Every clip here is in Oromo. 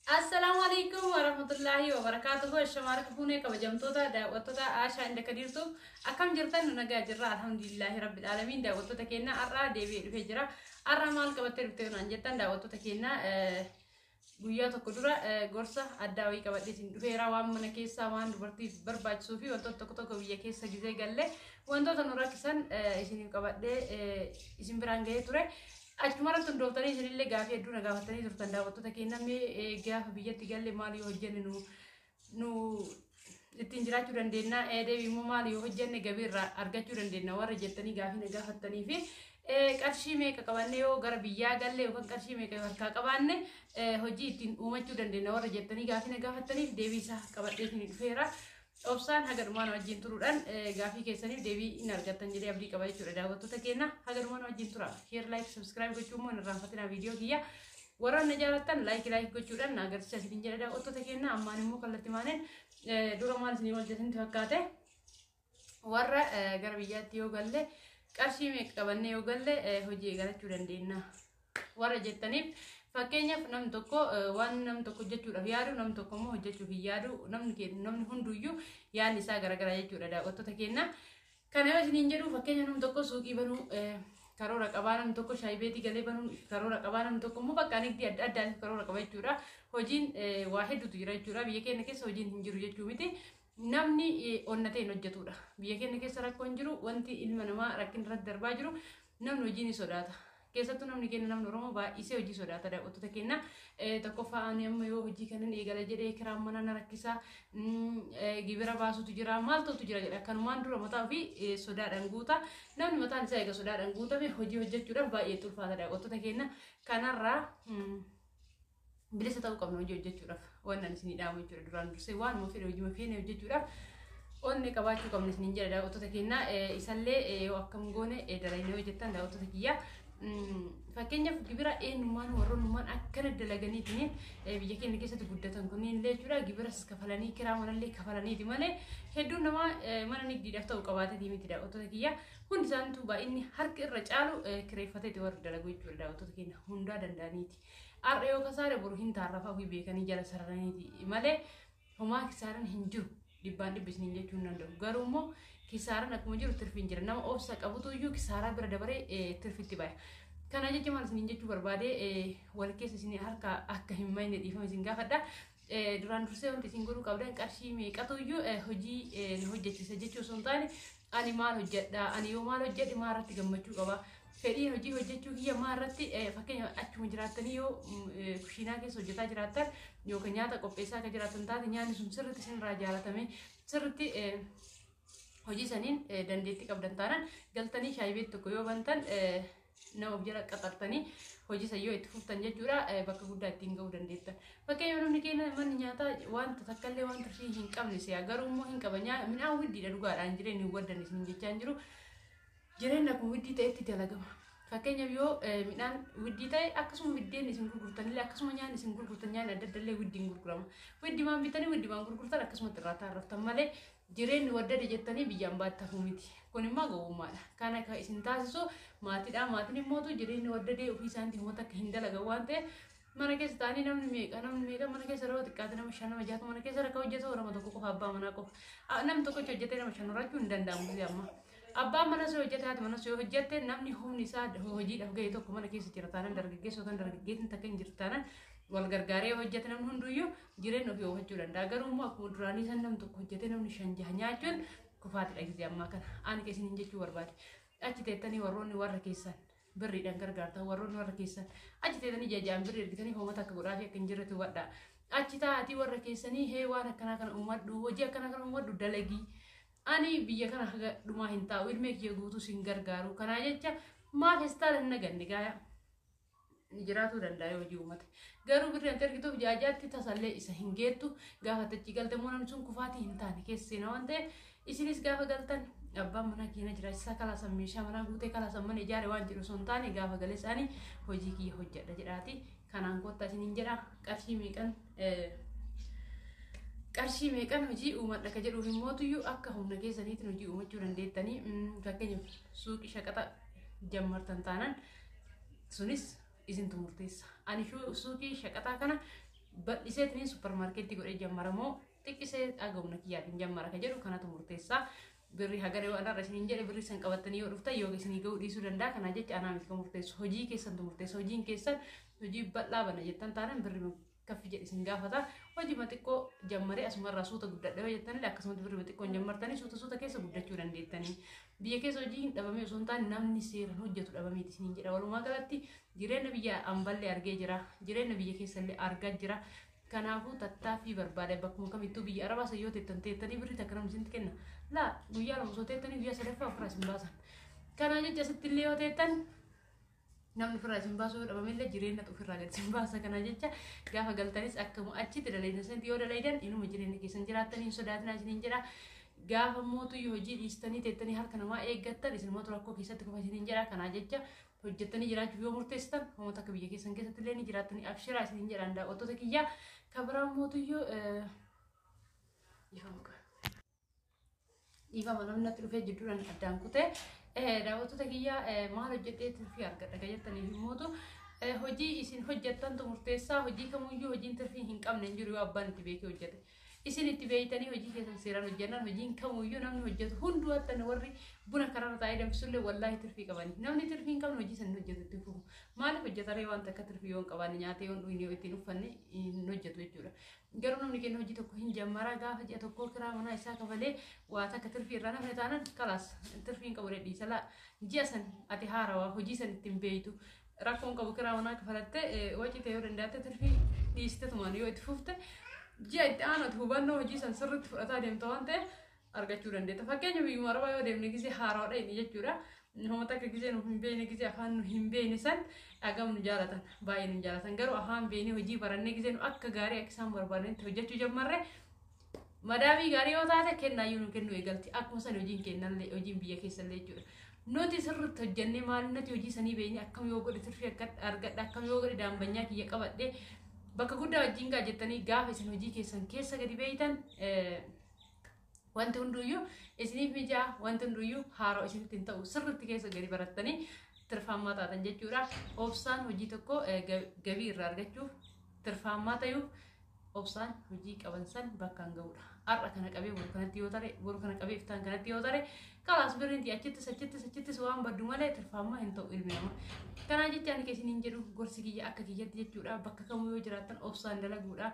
Assalaamu alaikum warahmatullaahi wabarakaatuhu. Shamaarka fuunee kabajamtoota daawwattoota Aashaa inda kadiirtu, akkam jirtan? Nu nagaa jirra, alhamdulillaahi rabbil aalamiin. Daawwattoota keenya, har'aa deebi'ee dhufee jira. Har'a maal qabattee dhuftee naan jettan, daawwattoota keenya, guyyaa tokko dura gorsa addaa wayii qabadhee isin dhufeera. Waan mana keessaa, waan dubartiif barbaachisuu fi wantoota tokko tokko biyya keessa gizee galle wantoota nu rakkisan isiniif qabadhee isin biraan gahee ture. Achumarratti hundooftanii isinillee gaafii hedduu na gaafatanii turtan, daawwattoota keenya. Mee gaafa biyyatti galle maal yoo hojjenne nu ittiin jiraachuu dandeenya, deebii immoo maal yoo hojjenne gabii irraa argachuu dandeenya warra jettanii gaafii na gaafattanii fi qarshii meeqa qabanne yoo gara biyyaa galle yookaan qarshii meeqa yoo harkaa qabaanne hojii ittiin uumachuu dandeenya warra jettanii gaafii na gaafattaniif deebii isaa qabadhee isinii dhufeera. Obsaan haga dhumaan wajjin turuudhaan gaafii keessaniif deebii hin argattan jedhee abdii qaba jechuudha. Daawwattoota keenya, haga dhumaan wajjin tura. Share, like, subscribe gochuu immoo hin irraanfatinaa. Viidiyoo kiyya warra na jaalattan like like gochuudhaan na agarsiisa isiniin jedha, daawwattoota keenya. Ammaan immoo kallattii maaneen dura maal isinii hojjetanitti fakkaate? Warra gara biyyaatti yoo galle qarshii meeqa qabannee yoo galle hojii eegalachuu dandeenya warra jettaniif, fakkeenyaaf namni tokko waan namni tokko hojjechuudhaaf yaadu, namni tokko immoo hojjechuuf hin yaadu. Namni hunduyyuu yaadni isaa garagara jechuudha, daawwattoota keenya. Kana yoo isiniin jedhu, fakkeenya namni tokko suuqii banuu karoora qabaa, namni tokko shaayii beetii galee banuu karoora qabaa, namni tokko immoo bakka nigdii adda addaatiif karoora qaba jechuudha. Hojiin waa hedduutu jira jechuudha. Biyya keenya keessa hojiin hin jiru jechuu miti. Namni onnatee hin hojjetudha. Biyya keenya keessa rakkoon jiru, wanti ilma namaa rakkin irratti darbaa jiru, namni hojii ni sodaata. Keessattuu namni keenya, namni Oromoo baay'isee hojii sodaata, daawwattoota keenya. Tokkoffaa, ani amma yoo hojii kanan eegala jedhee kiraan mana na rakkisaa, gibira baasutu jira, maaltu jira jedha. Kanumaan dura mataa ofii sodaadhaan guuta. Namni mataan isaa eega sodaadhaan guutame hojii hojjechuudhaaf baay'ee ulfaata, daawwattoota keenya. Kanarraa bilisa ta'uu qabna hojii hojjechuudhaaf. Waan ani isinii dhaamu jechuudha, duraan dursee waanuma fedhe hojii feene hojjechuudhaaf onnee qabaachuu qabna isiniin jedha, daawwattoota keenya. Isallee yoo akkam goone dalagnee hojjettan, daawwattoota kiyyaa? Fakkeenyaaf gibira eenyummaan warroonnummaan akkana dalaganiitiin biyya keenya keessatti guddatan kunniin illee jechuudha, gibiras kafalanii kiraa manallee kafalaniiti malee hedduun namaa mana nigdiidhaaf ta'u qabaateetii miti, daawwattoota kiyyaa. Hundi isaaniitu baay'inni harki irra caalu kireeffateeti warri dalagu jechuudha, daawwattoota keenya, hundaa danda'aniiti. Har'a yoo kasaare boru hin taarrafa ofii beekanii jala sararaniiti malee homaa kisaaraan hin jiru dhibbaan dhibbisniin jechuu hin danda'u. Garuu immoo kisaaraan akkuma jiru tirfiin jira. Nama obsa qabutu iyyuu kisaaraa bira dabaree tirfitti baya. Kana jecha maal isiniin jechuu barbaade, wal keessa isin harka akka hin mayne dhiifama isin gaafadha. Duraan dursee wanti isin godhuu qabdan, qarshii meeqatu iyyuu hojii na hojjechiisa jechuu osoo hin taane, ani maal hojjedha, ani yoo maal hojjedhe maal irratti gammachuu qaba, fedhiin hojii hojjechuu kiyya maal irratti? Fakkeenya achuma jiraattanii yoo kushiinaa keessa hojjetaa jiraattan yookaan nyaata qopheessaa akka jiraattan taate, nyaanni sun sirriitti isinirraa jaalatame, sirriitti hojii saniin dandeettii qabdan taanaan, galtanii shaayii beektu tokko yoo bantan, nama of jala qaxartanii hojii san yoo itti fuftan jechuudha, bakka guddaa ittiin ga'uu dandeettan. Fakkeenyaaf namni keenya manni nyaataa wanta takkallee waan turtii hin qabne si'a, garuu immoo hin qaba. Midhaan widdiidha, dhugaadhaan jireenya hin waddan isin jechaa hin jiru. Jireenya akkuma widdii ta'etti dalagama. Fakkeenyaaf yoo midhaan widdii ta'e, akkasuma biddeen isin gurgurtanillee, akkasuma nyaanni isin gurgurtan, nyaanni adda addallee widdiin gurgurama. Widdimaan bitanii widdimaan gurgurtan, akkasumatti irraa taarraftan malee jireenyi waddade jettanii biyyaan baattafuu miti. Kun immoo gowwummaadha. Kana kan isin taasisu maatiidha. Maatiin immootu jireenyi waddadee ofii isaaniitiin uummata akka hin dalagan waan ta'eef mana keessa ta'anii namni meeqa mana keessa yeroo xiqqaate nama shan, nama jaatu mana keessa rakka hojjetu, nama tokko qofa, abbaa manaa qofa. Namni tokkochi hojjetee nama shan horachuu hin danda'amu gisee amma. Abbaan mana yoo hojjete, haati mana yoo hojjette, namni humni isaa hojiidhaaf ga'e tokko mana keessa jira taanaan, dargaggeessa yookaan dargaggeessin takka hin jirtu taanaan, wal gargaaree hojjete namni hunduyyuu jireenya ofii oofachuu danda'a. Garuu immoo akkuma duraanii san namni tokko hojjetee namni shan jaha nyaachuun kufaatidha gisee ammaa kana. Ani keessaniin jechuu barbaade. Achi teettanii warroonni warra keessan birriidhaan gargaartan, warroonni warra keessan achi teettanii jajaan birrii ergitanii hoomata akka godhaa fi akka hin jirretu hubadhaa. Achi taa'atii warra keessanii hee waan akkanaa kana uumadhu, hojii akkanaa kana uumadhu, dalagii. Ani biyya kana haga dhumaa hin taa'u, ilmee kiyya guutuu sin gargaaru. Kanaa jecha maa festaala hin naganne gaaya? Jiraatuu danda'a yoo hojii uummate. Garuu birrii ati ergituuf jaajaatti tasallee isa hin geettu. Gaafa achi galte immoo namni sun kufaatii hin taane keessa seena waan ta'eef, isinis gaafa galtan abbaan manaa keenya jiraachisaa kalaasan, meeshaa manaa guutee kalaasan, mana ijaare waan jedhu osoo hin taane, gaafa galee isaanii hojii kiyya hojjedha jedhaati. Kanaan kottaa isiniin jedha. Qarshii meeqan hojii uumadha ka jedhuuf immootuyyuu, akka humna keessaniitiin hojii uumachuu dandeettanii. Fakkeenyaaf suuqii shaqaxa jammartan taanaan sunis isintu murteessa. Ani suuqii shaqaxaa kana Bal'iseetiin suppermaarkeetii godhee jammaramoo xiqqisee dhaga'umna kiyyaatiin jammara ka jedhu kanatu murteessaa. Birri hagara yoo anarra isiniin jedhe birri san qabattanii yoo dhuftan yoo isinii ga'uu dhiisuu danda'a. Kana jecha anaa miti kan murteessu, hojii keessantu murteessa. Hojiin keessan hojii bal'aa bana jettan taanaan birri kaffi jedhe isin gaafata. Hojii xiqqoo jammaree asumarraa suuta guddadha yoo jettanillee akkasumatti birri xiqqoon jammartanii suuta suuta keessa guddachuu dandeettanii. Biyya keessa hojii hin dhabamee osoo hin taane namni seeraan hojjetu dhabameeti isiniin jedha. Walumaa galatti jireenya biyya amballee argee jira, jireenya biyya keessallee argaa jira. Kanaafuu tattaaffii barbaada bakkuma kamittuu biyya arabaa san yoo teettan teettanii birri takka namni isinitti kenna. Laa, guyyaa 2 osoo teettanii guyyaa sadaffaa ofirraa isin baasan. Kanaa jecha asitti illee yoo teettan namni ofirraa isin baasuu yoo dhabamillee jireenya ofirraa gadi isin baasa. Kana jecha gaafa galtanis akkuma achitti dalaydan sanatti yoo dalaydan inuma jireenya keessan jiraattanii hin sodaatinaa isiniin jedha. Gaafa mootuyyuu hojii dhiistanii teettanii harka namaa eeggattan isin mootu rakkoo keessatti kufa isiniin jedha. Kanaa jecha hojjettanii jiraachuuf yoo murteessitan homoota akka biyya keessan keessatti illee ni jiraattanii abshiraa isiniin jedhaan daawwattoota kiyyaa. Kabiraan mootuyyuu dhiifama, namni natti dhufee jidduudhaan addaan kutee. Daawwattoota kiyyaa, maal hojjedhee tirfii argadha ka jettaniif immootu hojii isin hojjettantu murteessaa. Hojii kamuyyuu hojiin tirfii hin qabne hin jiru yoo abbaan itti beekee hojjete. Isin itti beeytanii hojii keessan seeraan hojjennan hojiin kamuyyuu namni hojjetu hunduu hattan warri buna karaarra taa'ee danfisullee wallaahi tirfii qabani. Namni tirfii hin qabne hojii san hin hojjetu, itti fufu. Maaliif hojjetaree waan takka tirfii yoo hin qabaanne, nyaatee yoo hin dhugne, yoo ittiin uffanne hin hojjetu jechuudha. Garuu namni keenya hojii tokko hin jammaraa, gaafa ji'a tokkoo kiraa manaa isaa kafalee waa takka tirfii irraa nafne taanaan kalaas tirfii hin qabu dhiisa. Laa, ji'a san ati haarawaa hojii san ittiin beeytu rakkoon qabu, kiraa manaa kafalattee wacii ta'e yoo danda'atte tirfii dhiiste tumaan yoo itti fufte ji'a itti aanu ati hubannoo hojii san sirriitti fudhataa deemta waan ta'eef argachuu dandeetta. Fakkeenya biyyuma arabaa yoo deemne gisee haaraadha inni jechuudha. Namoota akka gisee nu hin beekne, gisee afaan nu hin beekne san dhagam nu jaalatan, baay'ee nu jaalatan. Garuu afaan beeknee hojii barannee gisee nu akka gaarii akka isaan barbaadanitti hojjechuu jammarre, madaamii gaarii yoo taate kennaayyuu nu kennu eegalti. Akkuma san hojiin kennallee hojiin biyya keessallee jechuudha. Nuti sirriitti hojjennee maal nuti hojii sanii beeknee akkam yoo godhe tirfii akka argadha, akkam yoo godhe daambanyaa kiyya qabadhee bakka guddaa wajjin gaa jettanii gaafa isin hojii keessan keessa gadi beeytan wanti hunduyyuu isiniif mijaa, wanti hunduyyuu haaroo isinitti hin ta'u, sirriitti keessa gadi barattanii tirfaammaa taatan jechuudha. Obsaan hojii tokko gabii irraa argachuuf, tirfaammaa ta'uuf obsaan hojii qaban san bakkaan ga'uudha. Har'a kana qabee boru kanatti yoo tare, boru kana qabee iftaan kanatti yoo tare, kalaas birriin achittis achittis achittis waan baddu malee tirfaammaa hin ta'u ilmi namaa. Kanaa jecha ani keessaniin jedhu gorsi kiyya akka kiyyatti jechuudha. Bakka kamuu yoo jiraattan obsaan dalaguudha.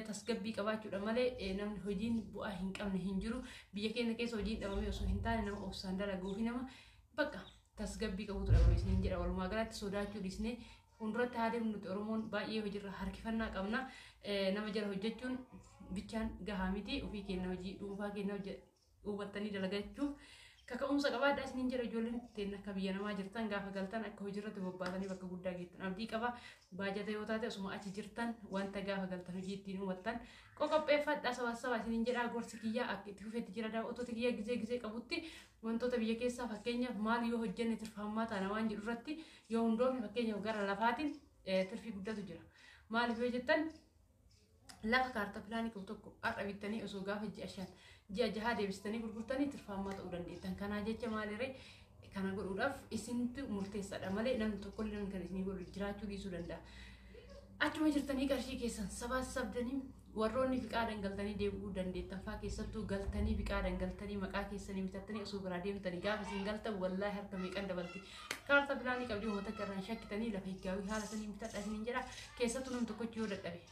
Tasgabbii qabaachuudha malee namni hojiin bu'aa hin qabne hin jiru. Biyya keenya keessa hojiin dhabamee osoo hin taane nama obsaan dalaguu fi nama bakka tasgabbii qabutu dhabame isiniin jedha. Walumaa galatti sodaachuu dhiisnee fuulduratti haa deemnu. Nuti Oromoon baay'ee hojiirra harkifannaa qabna. Nama jala hojjechuun bichaan gahaa miti. Ofii keenya hojii dhuunfaa keenya hubattanii dalagachuuf kaka'umsa qabaadhaa isiniin jedha. Ijoolleen ittiin akka biyya namaa jirtan gaafa galtan akka hojiirratti bobbaatanii bakka guddaa geettan abdii qaba. Baajata yoo taate osuma achi jirtan wanta gaafa galtan hojii ittiin hubattan qoqopheeffadhaa saba saba isiniin jedha. Gorsi kiyyaa akka itti fufetti jira. Daawwattoota kiyyaa, gizee gizee qabutti wantoota biyya keessaa fakkeenyaaf maal yoo hojjenne tirfaammaa taana waan jedhu irratti yoo hundoofne, fakkeenyaaf gara lafaatiin tirfii guddatu jira. Maaliif yoo jettan, lafa kaartaa pilaanii qabu tokko har'a bittanii osoo gaafa ji'a 5 ji'a 6 deebistanii gurgurtanii tirfaammaa ta'uu dandeettan. Kanaa jecha maaliree kana godhuudhaaf isintu murteessaadha malee namni tokkollee namni kan isinii godhu jiraachuu dhiisuu danda'a. Achuma jirtanii qarshii keessan sabaa sabdanii warroonni fiqaadan galtanii deebi'uu dandeettan faa, keessattuu galtanii fiqaadan galtanii maqaa keessanii bitattanii osoo biraa deemtanii gaafa isin galtan wallaahi harka meeqan dabalti. Kaartaa pilaanii qabdii uummata garraan shakkitanii lafa higgaawii haala saniin bitadha isiniin jedha. Keessattuu namni tokkochi yoo dadhabe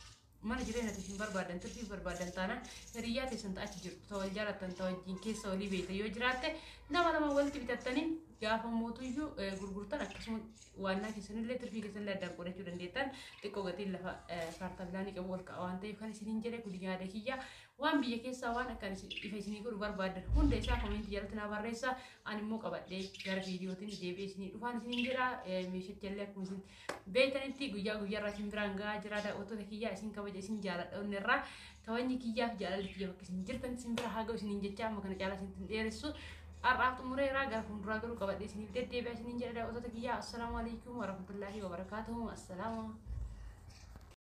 mana jireenya isin barbaadan tirfii barbaadan taanaan hiriyyaa teessan achi jirtu ta wal jaalattan ta wajjin keessa walii beektan yoo jiraatte nama lama walitti bitattanii gaafa mootuyyuu gurgurtan akkasuma waannaa keessanillee tirfii keessanillee addaan qoodachuu dandeettan. Xiqqoo gatiin lafa kaartaa pilaanii qabu ol ka'a waan ta'eef kan isiniin jedhe kun yaada kiyya. Waan biyya keessaa waan akkan ifa isinii godhu barbaadan hunda isaa koomentii jalatti naa barreessa, ani immoo qabadhee gara viidiyootiin deebi'ee isinii dhufaan isiniin jedha. Meeshachallee akkuma isin beektanitti guyyaa guyyaarraa isin biraan gahaa jira. Daawwattoota kiyyaa, isin kabaja, isin jaaladha onni irraa. Kabajni kiyyaaf jaalalli kiyya bakka isin jirtan isin bira haa ga'u isiniin jecha amma kana caalaa isin dheeressu har'aaf xumureeraa. Gara fuulduraa garuu qabadhee isiniif deddeebi'a isiniin jedha. Daawwattoota kiyyaa, assalaamu alaikum warahmatullaahi wabarakaatuhu. Assalaamu.